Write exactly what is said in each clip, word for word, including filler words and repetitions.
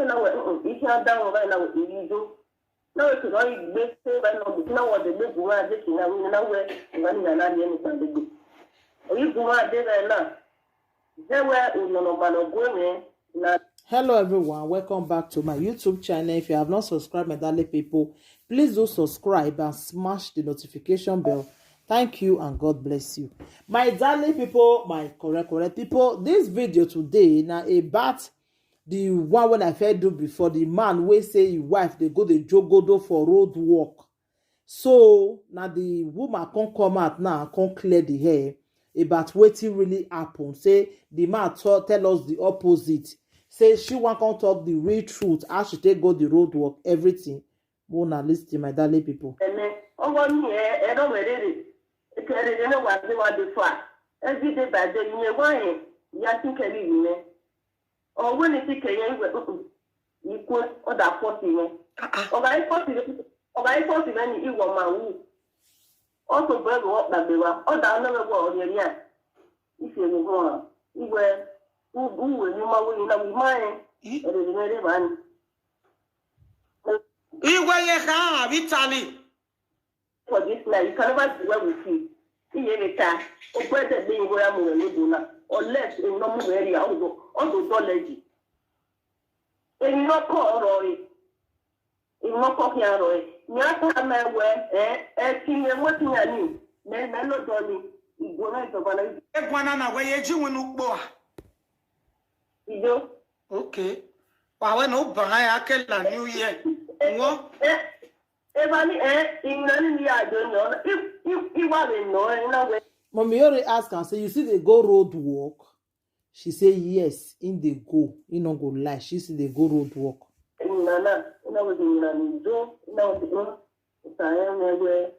Na we, mm, mm, if you are down right now, you do. Na we to don gbese right now, but na we dey gbese wa dey kina we na we ngani na na ni pa gbese. Oyi guma dey right now. They were unono bano gwe na. Hello everyone, welcome back to my YouTube channel. If you have not subscribed, my darling people, please do subscribe and smash the notification bell. Thank you and God bless you. My darling people, my correct, correct people, this video today na about the one wey I first do before, the man wey say his wife dey go dey jogodo for road work. So na the woman come come out now, come clear the air about wetin really happen. Say the man tell us the opposite. Say she wan come talk the real truth, how she take go the road work, everything. Una listen, my darling people. Ene, owo ni e, e no werere. E kere de no wa de wa de fa. Every day by day, you why? Ya think every you. Or when you think you, you could, or that forty. Or I forty, or I forty when you want my woo. Also, brother, what that they were, or that another one, or the other. If you want, you were, who, who will you my woo, you know, we mine. Ih. Or the other one. Igwe ye ka Vitali. For this night, you can never be well with you. Iye reta, o kwete be iwe ya mu ni bona. Unless you no mu very out, o do doleji. Eyin no ko oro e. Eyin no ko ki aro e. Ni ata me we, eh, eh, ti me mo ti ya ni. Me, me no do ni. Igbo na ijoba na. E gwana na we ye ji winu po a. Ijo. Okay. Wa we no ba ya ke la New Year. Wo. Eh, Ebani, eh, in nani ni I don't know. If, if, if I didn't know, in a way. Mommy Yori ask am say, "You see they go road work?" She say, "Yes, in they go." He no go lie. She see they go road work. In nana, in a way, in nani do, in a way, in Sayan, where,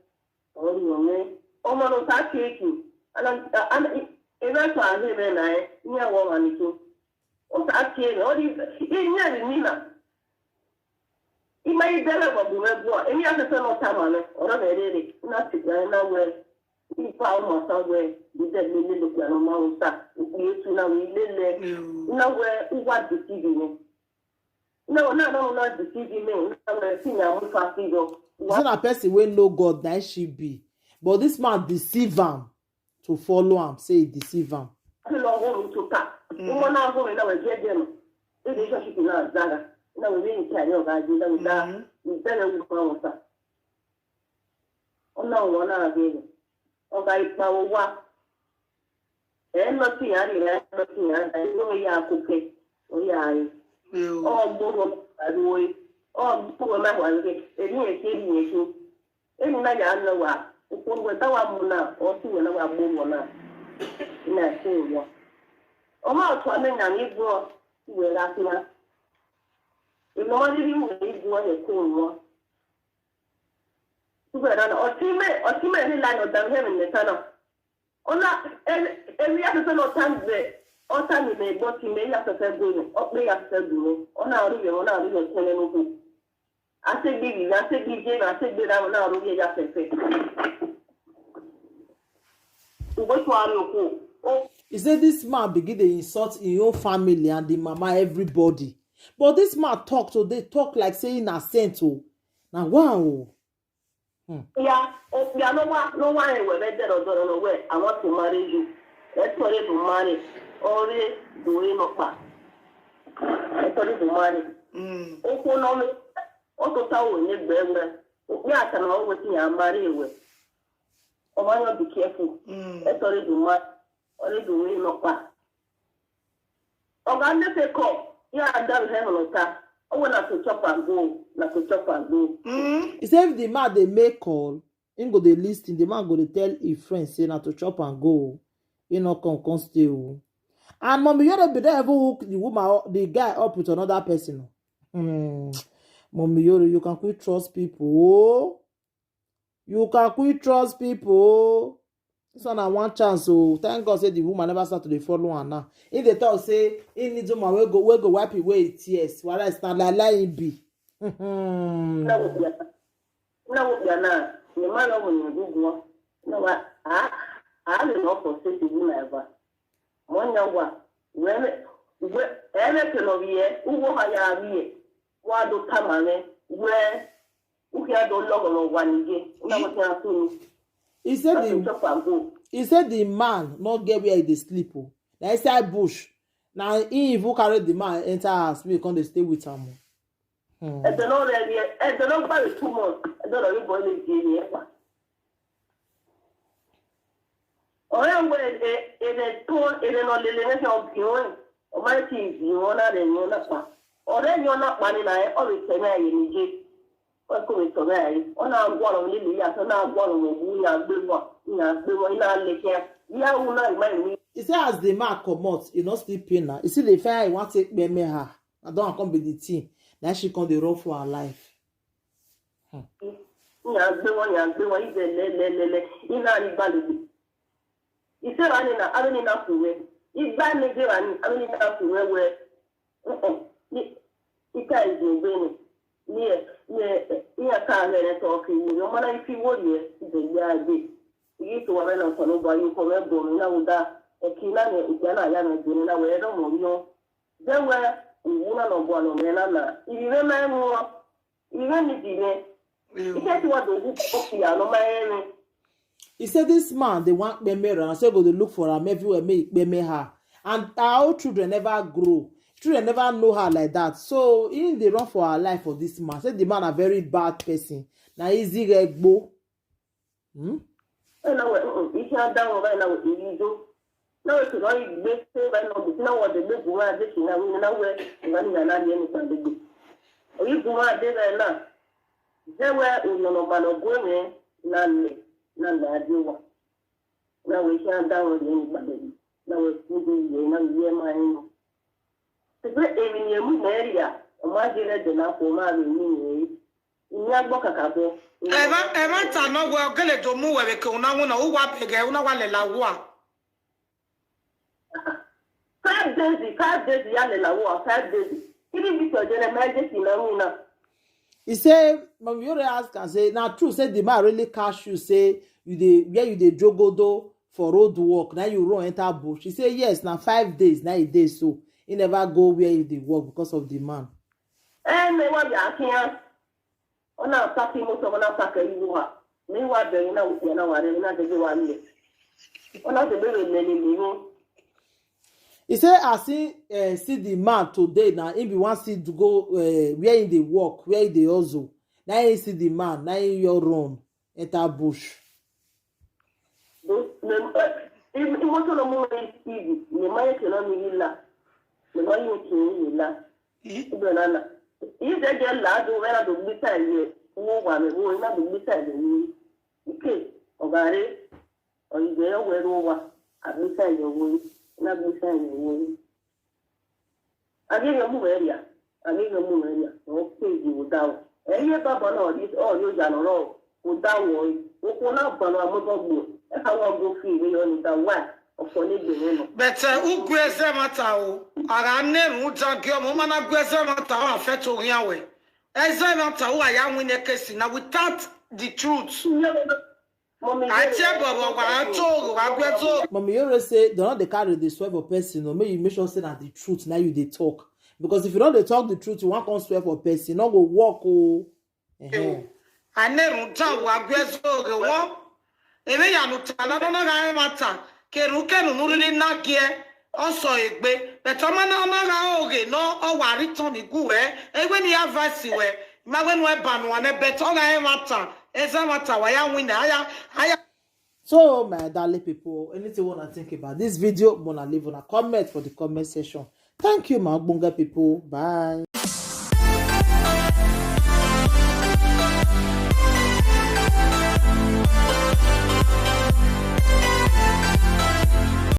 or you know, oh, man, oh, that cake. And I'm, and if I saw him and I, near one, and it. Oh, that cake, oh, in nani, Nina. Ima idele wa bume bua, emi ya sese no tama ne, oro na erere, na tiga na we, ipa o masa we, ide mi ni lo gba no ma usa, iye tu na we ilele, na we uwa disibi ne. Na, na, na, na disibi ne, na we si na mu fa si yo. Say na person wey know God, na she be. But this man deceive am to follow am, say he deceive am. Ki lo go mi to ka. Mo na go mi na we je je no. E de so ki na zaga. Na we ni ka yo ga ji na we da. Mi bele wu ma wo sa. Ona wo na ge. O ga ipa wo wa. E no ti ya ri, e no ti ya ri. E no ya ko ke. O ya ri. O gboro ma wa ri. O gboro ma wa ri. E ni e ke ni e ke. Eni na ya na wa, ukuru we ta wa mu na, o si we na wa mu mo na. Ina se wo. O ma o twa me na ni gbo, si we ra si na. Ino ma ni ri mu ni gbo ye ko wo. Si we ra na, o ti me, o ti me ni la no da me me ta na. Ona, e, e, ya se no tan be, o ta ni me gbo ti me ya se fe gbo ni, o pe ya se gbo ni. Ona ori ye, ona ori ye tele no ko. Asegbe bi, asegbe je, asegbe na na ro ye ya fefe. Ugbo to ari oku. Oh. He said this man begin to insult his own family and the mama, everybody. But this man talk today, talk like say he na saint o. Na wow. Hmm. Ya, o ya no wa, no wa e we be dero dero no we. I want to marry you. E tore do marry. Ore do e no pa. E tore do marry. Mm. O ko no me. O to ta o ni gbe we. O ya ta na o we ti ya marry we. O ma no be careful. Mm. E tore do marry. Ore do e no pa. Oga Nefeko, ya Adam he no ta. O we na to chop and go, na to chop and go. Mm. He say if the man dey make call, him go dey listen. The man go dey tell him friend say na to chop and go. He no come, come stay o. And Mommy Yoro be don even hook the woman, up- the guy up with another person. Hmm. Mommy Yoro, you can quick trust people. Oh. You can quick trust people. Oh. This one na one chance. So thank God say the woman never start to dey follow am now. If they talk say he need woman wey go wey go wipe away his tears, wala is na lie lie he be. Na wo bia na, na wo bia na, ni ma na wo ni gugu. Na wa a a le no for say the woman ever. Mo nya wa, we me Where everything of here, who go hire here? What do permanent? Where who here do log on one again? Una go tell me. He said Let him the chop and go. he said the man not get where he dey sleep o. Na inside bush. Na he even carry the man enter house, make he come dey stay with am o. Hmm. Ẹ̀dẹ̀ náà rẹ̀ rí ẹ̀dẹ̀ náà gbàgbé two months. Ẹ̀dẹ̀ náà rí bọ́ ilé ìdí ẹ̀yẹ pa. Ọ̀rẹ́ ń wọ èdè èdè tó èdè náà lélẹ̀ ní ọ̀sẹ̀ ọ̀gbìn wọn. Ọmọ ẹ̀ ti ìdí wọn náà rẹ̀ yẹn náà pa. Ọ̀rẹ́ yẹn náà pa ni náà ẹ̀ ọ̀rẹ́ tẹ̀lé àyè níjẹ́. Wọ́n kò lè tọ̀ bẹ́ẹ̀ rí. Wọ́n náà gbọ́ ọ̀rọ̀ líle yìí àti náà gbọ́ ọ̀rọ̀ wọ̀nyí ní agbéwà ní agbéwà ní alẹ́kẹ́. Yíyáwó náà ìmọ̀ ìwé. He say as the man comot, e no still pain na. E still dey find how e wan take kpeme her. Na don come be the thing. Na she come dey run for her life. Ní agbéwà ní agbéwà ibẹ̀ lẹ́lẹ́lẹ́lẹ́ iná ní gbàlejò. Ìfẹ́ wa ni na abẹ́ni náà kù rẹ̀. Igbá mi gbé wa ní abẹ́ni náà kù rẹ̀ wẹ̀. Ní ita ìdí ìgbé ni. Ní ẹ̀ ní ẹ̀ ní ẹ̀ ká rẹ̀ rẹ̀ tọ́ fi wò. Ọmọ náà fi wò yẹ ìdẹ̀gbẹ́ àgbè. Èyí tó wà bẹ́ẹ̀ náà kọ́ ló bọ̀ ayé kọ́ rẹ̀ bọ̀ mí náà wò dá. Ẹ̀kí náà ni ìgbà náà yá mi dùn ní náà wẹ̀ ẹ́ dọ̀ mọ̀ yọ. Bẹ́ẹ̀ wẹ̀ ìwú náà lọ bọ̀ àlọ́ mẹ́rin náà. Ìrìrẹ́ máa ń mú wọn. Ìrìrẹ́ mi dì yẹn. Iṣẹ́ tí wọ́n dòwú kọ́ fi àlọ́ máa ń rìn. He say this man dey wan kpeme her, and so he go dey look for am everywhere, make he kpeme her. And her own children never grow. Children never know her like that. So he dey run for her life for this man. Say the man na very bad person. Na easy regbo. Hmm? Ẹ náà wẹ̀ iṣẹ́ á dáhùn báyìí náà wẹ̀ èyí ijó. Náà wẹ̀ tìrọ ìgbé ṣé báyìí náà bùkún náà wọ̀ dé gbé bùrọ̀ adé kì í náà wí náà wẹ̀ ìwà nìyà náà yẹn nípa gbogbo. Òyìn bùrọ̀ adé báyìí náà. Jẹ́wẹ́ òyìnbó balọ̀ gbé yẹn náà lẹ̀ náà lẹ̀ adé wà. Náà wẹ̀ iṣẹ́ á dáhùn yẹn nípa gbogbo. Náà wẹ̀ kúndé yẹn náà yẹ máa ń lọ. Ṣùgbọ́n èmi ni èmú mẹ́rìà ọmọ ajé rẹ̀ dẹ̀ náà kò máa rìn ní ìyẹn. Ìyẹn á gbọ́ kàkà bọ́. Ema ema ta no we ogele do mu we ke una wona u wa pege una wa le la wa. Five days, five days, ya le la wa, five days. Kí ni bí sọ̀jẹ́ rẹ̀ máa jẹ́ kí n náà wí náà? He say, Mami Yore ask am say, na true say the man really catch you, say you dey where you dey jogodo for road work, na you run enter bush. He say yes, na five days na e dey so. He never go where he dey work because of the man. Ẹ ní wọ́n yà á kí á. Wọ́n náà pàkí mọ́tò, wọ́n náà pàkí ìlú wa. Ní wàá bẹ̀rẹ̀ náà wọ́n náà wà rẹ̀ náà dédé wà nílẹ̀. Wọ́n náà dédé rẹ̀ lẹ́lẹ̀ nínú. He say as he uh, see the man today na he be wan see to go uh, where he dey work, where he dey hustle. Na he see the man, na he your run enter bush. Imoto no mu wani ibi ne ma yake na mi yila ne ma yake yila. Ibe nana. Ize je la do wena do gbita ye wo wa me wo ina do gbita ye ni. Ike ogare oyize yo we ro wa agbita ye wo ina gbita ye wo. Agege mu we ria agege mu we ria o pe ji wo da o. Eye baba na ori o yo ja no ro. Kò dá wọ̀ ẹ́. Oko náà gbọ̀nà àmúgbọ̀gbò. Ẹ ká wọ́n go fi ìwé yọ nígbà wà ọ̀pọ̀ nígbè yẹn lọ. Bẹ̀tẹ̀ ugwu eze mata o. Ara nneru ụja gị ọmụ mana gwu eze mata o afet ohi awe. Eze mata o aya nwine kesi na without the truth. Mọ̀mí Ati ebọbọ wa ato ogo wa gweto. Mami Yore say they no dey carry the swear for person o, make you make sure say na the truth na you dey talk, because if you no dey talk the truth, you wan come swear for person, no go work o. Ehe. Aneru ta wa gwezo ge wo. Ebe ya nu ta la no na ga mata. Keru kenu nu ri na gie. Oso egbe. But ọma na ọma ga oge no o wa return igu we. Egbe ni advice we. Ma we nu e ba nu ane but o ga e mata. Eza mata wa ya win aya aya. So my darling people, anything you wanna think about this video, wanna leave on a comment for the comment section. Thank you, my ogbonge people. Bye.